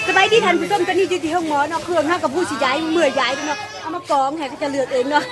ສະບາຍດີທ່ານຜູ້ຊົມ, ຕອນນີ້ຢູ່ທີ່ໂຮງໝໍເນາະ, ເຄື່ອງເຮົາກໍຜູ້ຊິຍ້າຍ ເມື່ອຍ້າຍເນາະ, ເອົາມາກອງໃຫ້ເຂົາເຈົ້າເລືອກເອງເນາະ.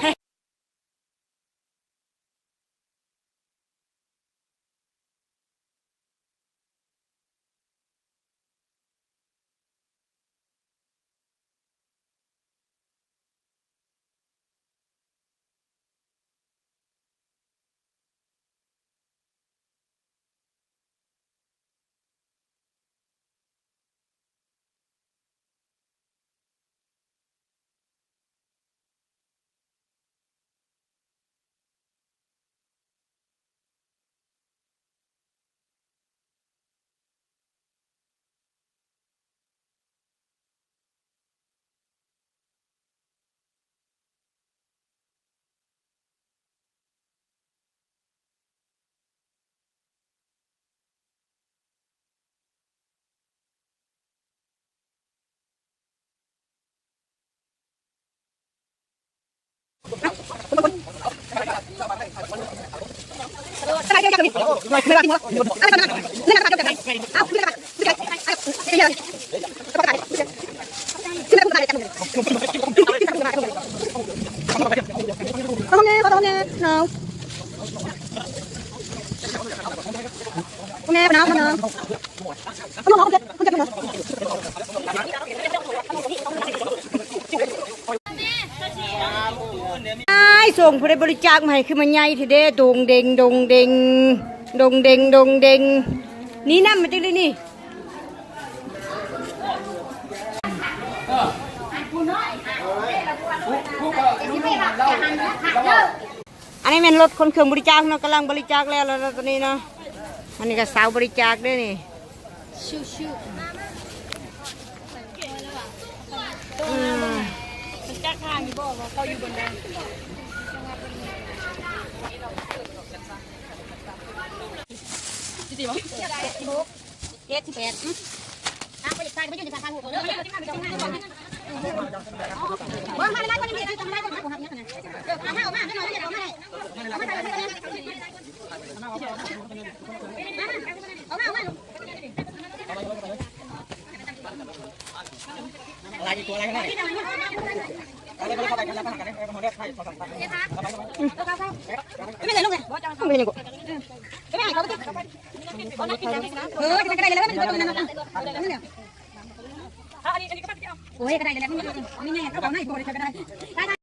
ອ້າຍ ສົ່ງຜູ້ໃດບໍລິຈາກມາໃຫ້ ຄືມັນໃຫຍ່ແທ້ເດ້ ດົງເດັງ ດົງເດັງ ດົງເດັງ ດົງເດັງ. ນີ້ນຳມາຈັ່ງໃດນີ້? ອັນນີ້ແມ່ນລົດຂົນເຄື່ອງບໍລິຈາກເນາະ, ກຳລັງບໍລິຈາກແລ້ວແລ້ວເນາະ ຕອນນີ້ເນາະ. ອັນນີ້ກໍເສົາບໍລິຈາກເດ້ນີ້. ອືມ ຈັກທາງຢູ່ບໍ່ວ່າເຂົາຢູ່ບ່ອນໃດ? ເຈັດສິບແປດ ອືມ ທາງໄປອີກ ໄປຢູ່ທາງທາງ ເບິ່ງມາຫຼາຍໆ ຄົນຍັງມີ ເອີ ເອົາມາ ເອົາມາ ເອົາມາ ເອົາມາ ເອົາມາ ໂອ້ຍ ກໍໄດ້ແລ້ວ ນີ້ແມ່ເອົາໄປ ບໍ່ໄດ້ໃຊ້ກໍໄດ້.